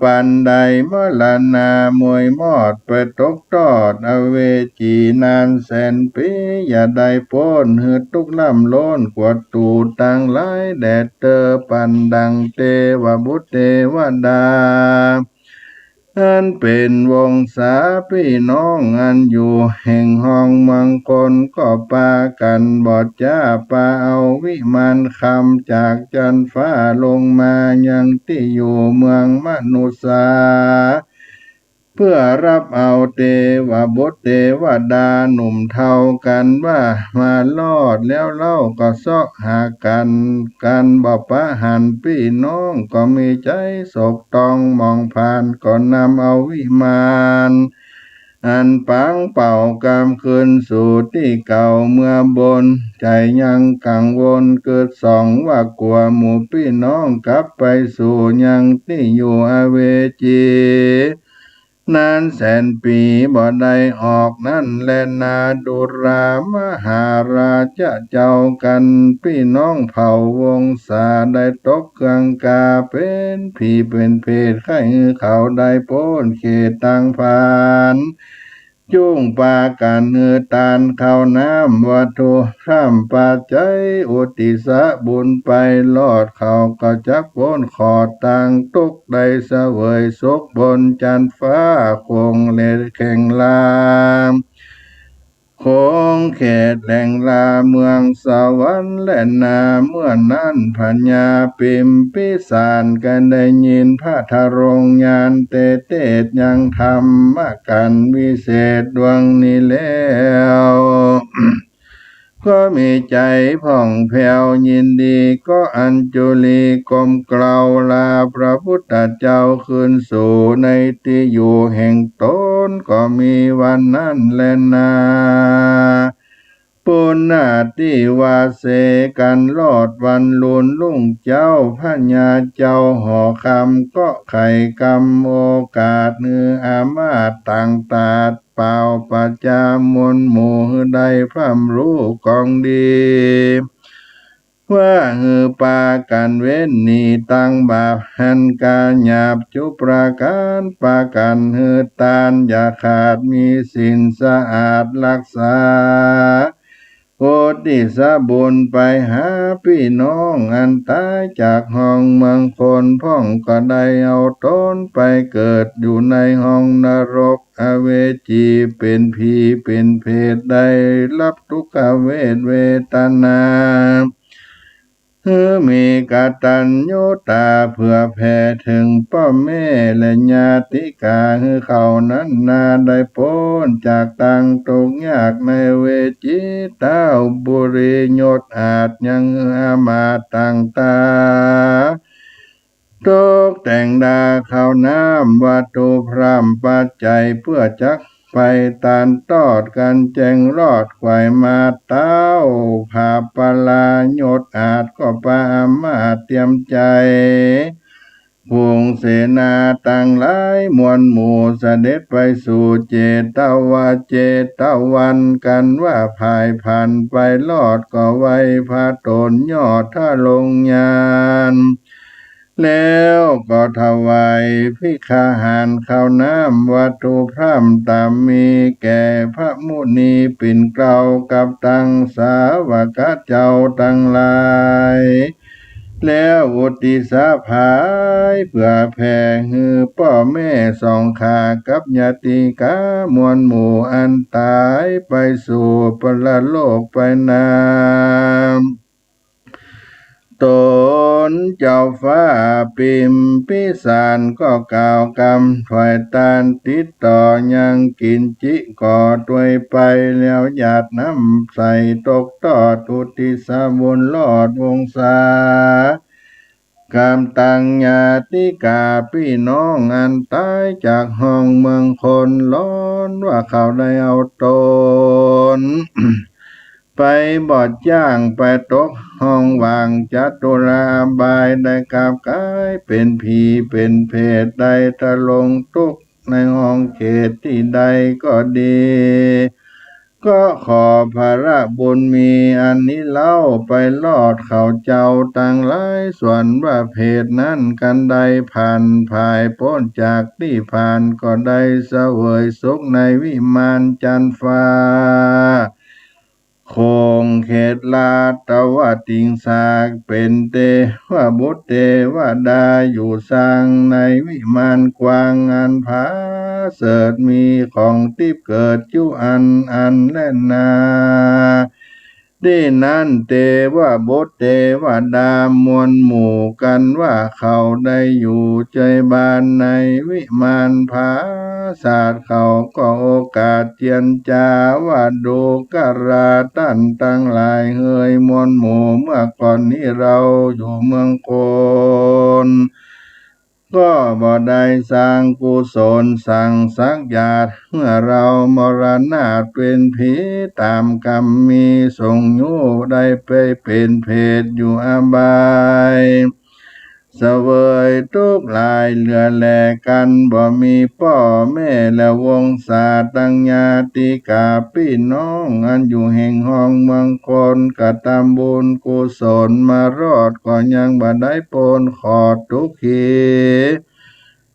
ปันใดมรณามวยมอด ไปตกตอดอเวจีนานแสนปี๋ อย่าได้ป๊น หื้อตุ๊กข์ล่ำล้นกวาดตั๋วตังหลาย แดดเตอปันดังเตวบุตรเตวดา อันเป๋นวงศาปี้น้อง อันอยู่แห่งห้องเมืองคน ก็ปากั๋นบ่จ๊า ปาเอาวิมานคำจากจั๊นฟ้าลงมายังตี้อยู่เมืองมนุษย์สา เปื้อฮับเอาเตวบุตรเตวดาหนุ่มเฒ่ากั๋นว่า มารอดแล้วเล่า ก็เซาะหากั๋น กั๋นบ่ปะหันปี้น้อง ก็มีใจ๋โศกตองหมองผ่าน ก็นำเอาวิมาน อันป๋างเป่าก๋ำคืนสู่ตี้เก่าเมืองบน ใจ๋ยังกังวลกึ๊ดส่อง ว่ากั๋วหมู่ปี้น้องกลับไปสู่ยังตี้อยู่อเวจี นานแสนปี๋บ่ได้ออกนั้นแลนา ดูรา มหาราชะเจ้ากั๋น ปี้น้องเผ่าวงศา ได้ตกเครื่องกา เป๋นผีเป๋นเปรต ใค่หื้อเขาได้ป๊นเขตตังผาน จุ่งปากั๋นหื้อตานข้าวน้ำวัตถุธรรมปัจจัย อุทิศบุญไปรอด เขาก็จักป๊นขอดตังตุ๊กข์ ได้เสวยสุขบนจั๊นฟ้า คงเล็ดแข่งลาม หงส์เขตแหล่งลาเมืองสวรรค์แลนา เมื่อนั้นพญาปิมพิสารก็ได้ยินพระทรงญาณเตเตศน์ยังธรรมกัณฑ์วิเศษดวงนี้แล้ว ก็มีใจ๋ผ่องแผ้วยินดี ก็อัญจุลีก้มเกล้าลาพระพุทธเจ้าคืนสู่ในตี้อยู่แห่งต๋น ก็มีวันนั้นแลนา ปุณณทิวาเส กั๋นรอดวันลุนรุ่งเจ๊า พญาเจ้าหอคำก็ใค่กำโอกาสหื้ออามาตย์ต่างตาด เป่าประจามวลหมู่หื้อได้พร่ำฮู้กองดี ว่าหื้อปากั๋นเว้นหนีตั้งบาปหั้นก๋าหยาบจุประก๋าน ปากั๋นหื้อตานอย่าขาด มีศีลสะอาดรักษา อุทิศบุญไปหาปี้น้องอันต๋ายจากห้องเมืองคน พ่องก็ได้เอาต๋นไปเกิดอยู่ในห้องนรก อเวจี เป๋นผีเป๋นเปรต ได้ฮับตุ๊กขเวทเวทนา หื้อมีกตัญญูตาเผื่อแผ่เถิงป้อแม่และญาติกา หื้อเขานั้นนาได้ป๊นจากตังตุ๊กข์ยากในเวจีตาบุรี ยศอาจยังหื้ออามาตย์ต่างตา ตกแต่งดาข้าวน้ำวัตถุพร่ำปัจจัย เปื้อจักไปตานตอดกั๋นแจ้งรอด ขวายมาเต้าผาปลา ยศอาจก็ปาอามาตย์เตรียมใจ๋ ฝูงเสนาตังหลายมวลหมู่ เสด็จไปสู่เจตวา เจตวัน กั๋นว่าผ่ายผันไปรอด ก็ไหว้พระต๋นยอดทรงญาณ แล้วก็ถวายภักขาหารข้าวน้ำวัตถุพร่ำต๋ามมี แก่พระมุนีปิ่นเกล้ากับตังสาวกะเจ้าตังหลาย แล้วอุทิศผายเผื่อแผ่หื้อป้อแม่สองข้ากับญาติกามวลหมู่อันต๋ายไปสู่ปรโลกไปนา ต๋นเจ้าฟ้าปิมพิสารก็กล่าวกำถวายตานติดต่อยังกิ๋นจิก่อตวยไป แล้วหยาดน้ำใสตกตอดอุทิศบุญรอดวงศา กับตังญาติกาปี้น้องอันต๋ายจากห้องเมืองคน ลอนว่าเขาได้เอาต๋น ไปบอดจ๊างไปตกห้องหว่างจตุราบาย ได้กลับก๋ายเป๋นผีเป๋นเปรต ได้ทรงตุ๊กข์ในห้องเขตตี้ใดก็ดี ก็ขอผละบุญมีอันนี้เล่า ไปรอดเขาเจ้าตังหลาย ส่วนว่าเปรตนั้นกั๋นได้ผ่านผายป๊นจากตี้ผ่าน ก็ได้เสวยสุขในวิมานจันทร์ฟ้า คงเขตราชวติงสา เป๋นเตวบุตรเตวดาอยู่สังในวิมานกว้างอันผาเสริฐ มีของติ๊บเกิดจุอันอันแลนา ตี้นั้นเตวบุตรเตวดามวลหมู่กั๋นว่าเขาได้อยู่เจยบานในวิมานผาสาท เขาก็โอกาสเจียรจาว่าดูกราต้านตังหลายเหย มวลหมู่เมื่อก่อนนี้เฮาอยู่เมืองคน ก็บ่ได้สร้างกุศลสังสักหยาด เมื่อเฮามรณาตเป๋นผีต๋ามกรรมมี ส่งยู้ได้ไปเป๋นเปรตอยู่อบาย เสวยตุ๊กข์หลายเหลือแลกั๋น บ่มีป้อแม่และวงศาตังญาติกาปี้น้องอันอยู่แห่งห้องเมืองคน กระตำบุญกุศลมารอด ก็ยังบ่ได้ป๊นขอดตุ๊กขี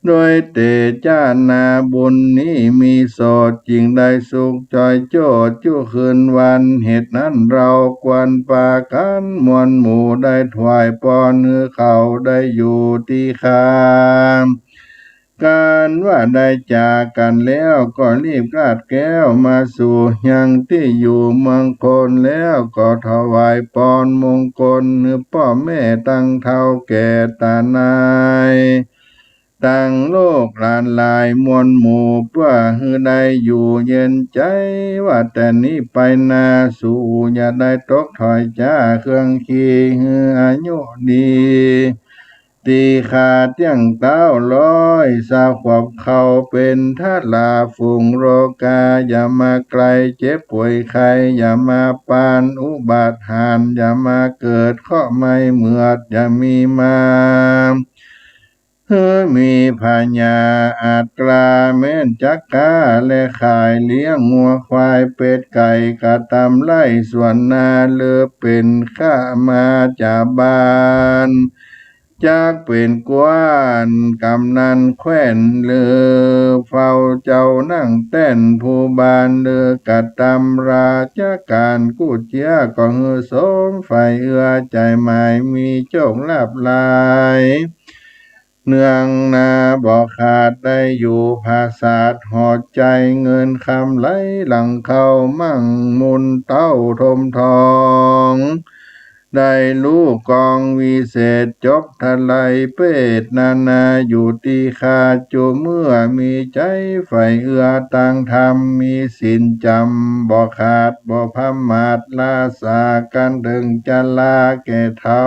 โดยเตจานาบุญนี้มีโสตจึงได้สุขจอยโจ้จุคืนวัน เหตุนั้นเฮาควรปากั๋นมวลหมู่ได้ถวายปอนหื้อเขาได้อยู่ตี้คาม กันว่าได้จากกั๋นแล้วก็รีบคลาดแคล้วมาสู่ยังตี้อยู่เมืองคน แล้วก็ถวายปอนมงคลหื้อป้อแม่ตังเฒ่าแก่ต๋านาย ตังลูกหลานหลายมวลหมู่ เปื้อหื้อได้อยู่เย็นใจ๋ ว่าแต่นี้ไปนาสู่อย่าได้ตกถ้อยจ๊าเคืองคี หื้ออายุดี ตี้ข้าเตี้ยงเต๊าร้อยซาวขวบ เข้าเป๋นทราฝูงโรคา อย่ามาใก้เจ็บป่วยไข้ อย่ามาปานอุบัติหาร อย่ามาเกิดเคราะห์ไม้เหมือด อย่ามีมา หื้อมีพยาธิอาจกล้า แม้นจักฆ่าและขาย เลี้ยงงัวควายเป็ดไก่ กระตำไร่สวนนา หรือเป๋นข้ามาจ๋าบ้าน จักเป๋นกว้านกำนันแคว้น หรือเฝ้าเจ้านั่งแต้นผู้บ้าน หรือกระตำราชก๋านกู้เจื้อ ก็หื้อสมใฝ่เอื้อใจ๋หมาย มีโจคลาภหลาย เนืองนาบ่ขาด ได้อยู่ผาสาทหอใจ๋ เงินคำไหลหลั่งเข้า มั่งมูลเต้าถมทอง ได้ฮู้กองวิเศษ จบทลายเปรตนานา อยู่ตี้ข้าจุเมื่อ มีใจ๋ใฝ่เอื้อตางธรรม มีศีลจ๋ำบ่ขาด บ่ผมาท ลาสากั๋นเถิงจราแก่เฒ่า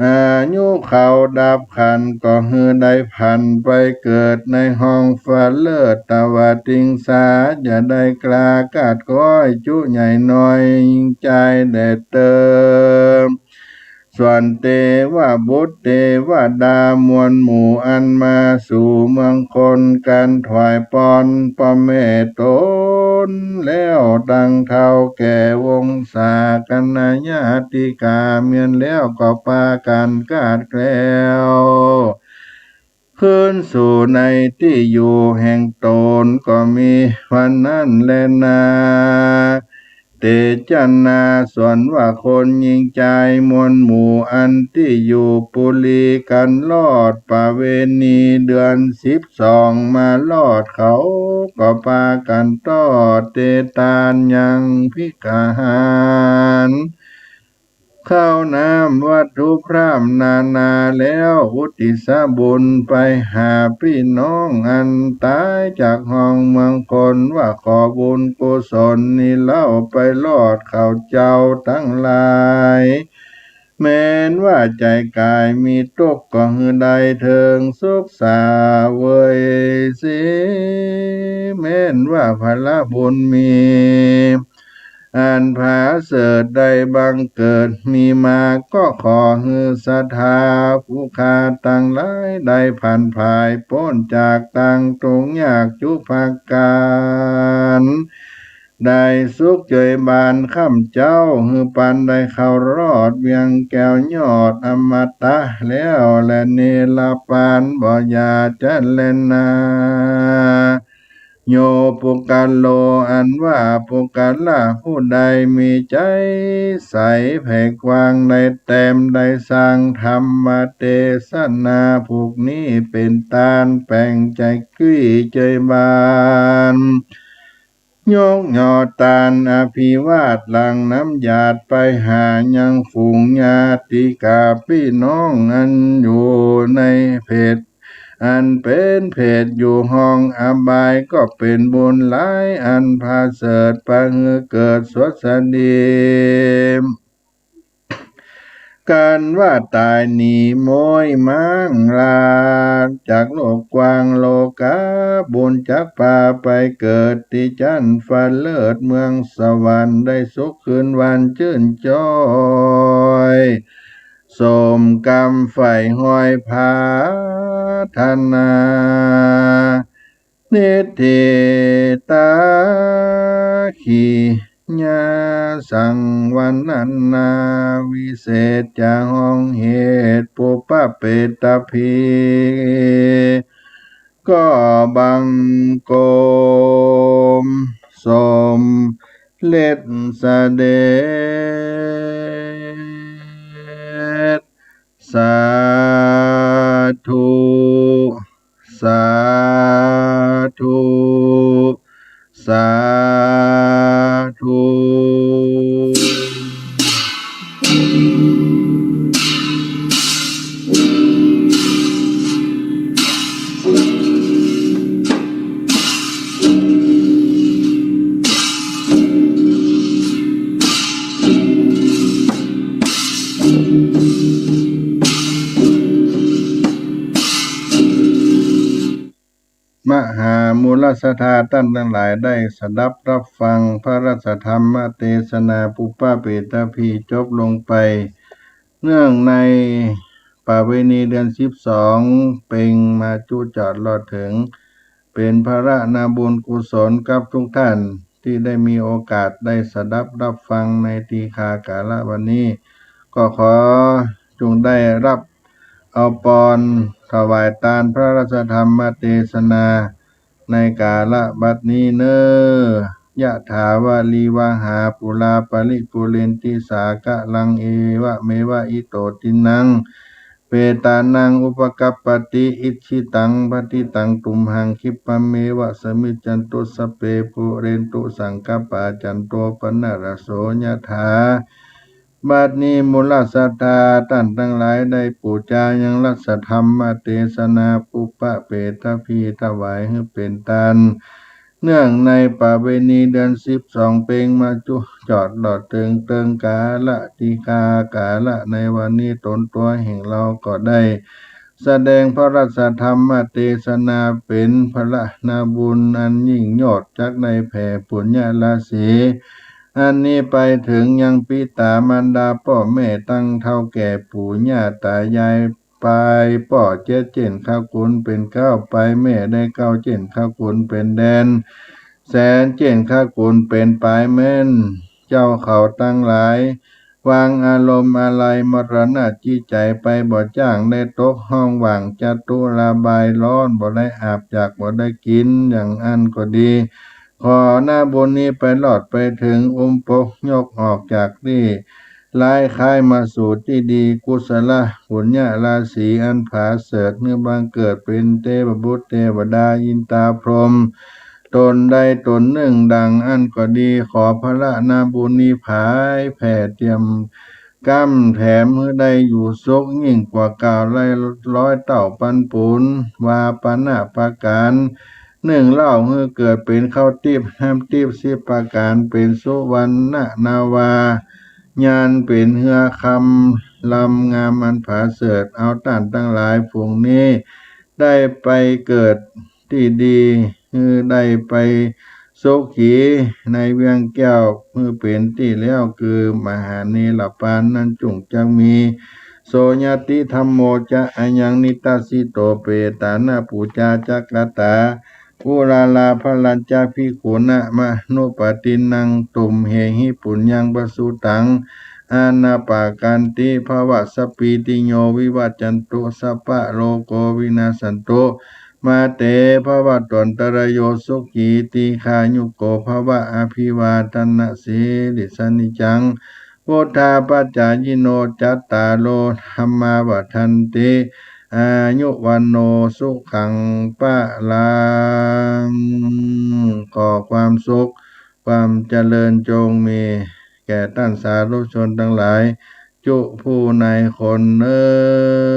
อายุเข้าดับขันธ์ ก็หื้อได้ผันไปเกิดในห้องฟ้าเลิศตวติงสา อย่าได้กล้าคาดค้อยจุใหญ่น้อย ยิ่งใจ๋แด่เติม ส่วนเตวบุตรเตวดามวลหมู่ อันมาสู่เมืองคน กั๋นถวายปอนป้อแม่ต๋นแล้ว ตังเฒ่าแก่วงศาคณาญาติกา แม่นแล้วก็ปากั๋นคลาดแคล้ว คืนสู่ในตี้อยู่แห่งต๋น ก็มีวันนั้นแลนา เตจนา ส่วนว่าคนหญิงจายมวลหมู่ อันตี้อยู่ปุรีกั๋นรอดประเวณีเดือนสิบสอง มารอดเขาก็ปากั๋นทอดเตตานยังภิกขหาร ข้าวน้ำวัตถุพร่ำนานาแล้ว อุทิศบุญไปหาปี้น้องอันต๋ายจากห้องเมืองคน ว่าขอบุญกุศลนี้เล่าไปรอดเขาเจ้าตังหลาย แม้นว่าใจ๋ก๋ายมีตุ๊กข์ก็หื้อได้เถิงสุขสาเวยสี แม้นว่าผละบุญมี อันผาเสริฐได้บังเกิดมีมา ก็ขอหื้อศรัทธาผู้ข้าตังหลายได้ผันผายป๊นจากตังตุ๊กข์ยากจุประก๋าน ได้สุขเจยบานข้ามเจ้า หื้อปานได้เข้ารอดเวียงแก้วยอดอมตะแล้ว และเนรปานบ่อย่าจะแลนา โยปุคคโล อันว่าปุคคละผู้ใดมีใจ๋ใสแผ่กว้าง ได้แต้มได้สร้างธรรมเตสนา ผูกนี้เป๋นตานแป๋งใจ๋กลี้เจยบาน ยกยอตานอภิวาทหลั่งน้ำหยาดไปหายังฝูงญาติกาปี้น้องอันอยู่ในเพศ อันเป๋นเพศอยู่ห้องอบาย ก็เป๋นบุญหลายอันผาเสริฐ ปะหื้อเกิดสวัสดี กันว่าต๋ายหนีโม้ยม้างลาดจากโลกกว้างโลกา บุญจักปาไปเกิดตี้จั๊นฟ้าเลิศเมืองสวรรค์ ได้สุขคืนวันจื้นจ้อย สมกำใฝ่ฮอยผาถนา นิทธิตาขียาสังวรรณนา วิเศษจะห้องเหตุปุพพเปตตพี ก็บังคมสมเร็จเสด็จ สาธุ มูลศรัทธาต้านตังหลายได้สดับฮับฟังพระราชธรรมเตสนาปุพพเปตพีจบลงไป เนื่องในประเวณีเดือนสิบสอง เป็งมาจุจอดรอดเถิง เป๋นพละนาบุญกุศลกับทุกท่านตี้ได้มีโอกาสได้สดับฮับฟังในตี้คากาละวันนี้ ก็ขอจุ่งได้ฮับเอาปอนถวายตานพระราชธรรมเตสนาในกาละบัดนี้เน่อ ยะถาวาริวหาปูราปริปูเรนติสาคะรัง เอวะเมวะอิโตตินัง เปตานังอุปกัปปติ อิจฉิตังปัตถิตังตุมหัง คิปปะเมวะสมิจฉันตุ สัพเพปูเรนตุสังกัปปา จันโทปะนะระโสยะถา บัดนี้มูลศรัทธาต้านตังหลายได้ปู๋จายังราชธรรมเตสนาปุพพเปตพีถวายหื้อเป๋นตาน เนื่องในประเวณีเดือนสิบสอง เป็งมาจุจอดรอดเถิงเติงกาละตี้คากาละในวันนี้ ต๋นตั๋วแห่งเฮาก็ได้แสดงพระราชธรรมเตสนา เป๋นพละนาบุญอันยิ่งโยชน์ จักได้แผ่ปุญญาราศีอันนี้ไปเถิงยังปิต๋ามารดาป้อแม่ ตังเฒ่าแก่ปู่ย่าต๋ายาย ปายป้อเจ็ดเจ้นข้าขุนเป๋นเก๊า ปายแม่ได้เก๊าเจ้นข้าขุนเป๋นแดน แสนเจ้นข้าขุนเป๋นปายแม่น เจ้าเขาตังหลาย วางอารมณ์อาลัยมรณะจิตใจ๋ไปบ่จ้าง ได้ตกห้องว่างจตุราบาย ฮ้อนบ่ได้อาบ อยากบ่ได้กิ๋น อย่างอั้นก็ดี ขอนาบุญนี้ไปรอดไปเถิง อุ้มปกยกออกจากตี้ ร้ายคายมาสู่ตี้ดี กุศลปุญญาราศีอันผาเสริฐ หื้อบังเกิดเป๋นเตพบุตรเตวดาอินตาพรหม ต๋นใดต๋นนึ่งดังอั้นก็ดี ขอพละนาบุญนี้ผายแผ่เตียมก้ำแถมหื้อได้อยู่สุขยิ่งกว่าเก่าได้ร้อยเต้าปันปู๋น วาปะนะประก๋านนึ่งเล่า หื้อเกิดเป๋นข้าวติ๊บน้ำติ๊บสิบประก๋าน เป๋นสุวรรณนาวา ยานเป๋นเฮือคำลำงามอันผาเสริฐ เอาต้านตังหลายฝูงนี้ ได้ไปเกิดตี้ดี หื้อได้ไปสุขีในเวียงแก้ว หื้อเป๋นตี้แล้ว คือมหาเนรปานนั้นจุ่งจักมี โสญาติธัมโมจะ อายังนิทัสสิโต เปตานะปูจาจะกะตา อุราราภะรัญจะ ภิกขุนะมะนุปปะตินนัง ตุมเหหิปุญญังปะสุตัง อานาปะกันติ ภะวะสะปีติโย วิวัจจันตุ สัพพะโลโกวินาสสันตุ มาเต ภะวะตวันตะรโย สุขี ตีฆายุโก ภะวะ อะภิวาทะนะสีลิสสะนิจจัง วุฑฒาปะจายิโน จัตตาโร ธัมมา วัฑฒันติ อายุ วัณโณ สุขัง พะลัง ขอความสุข ความเจริญจงมีแก่ต้านสาธุชนตังหลาย จุผู้ในคนเน่อ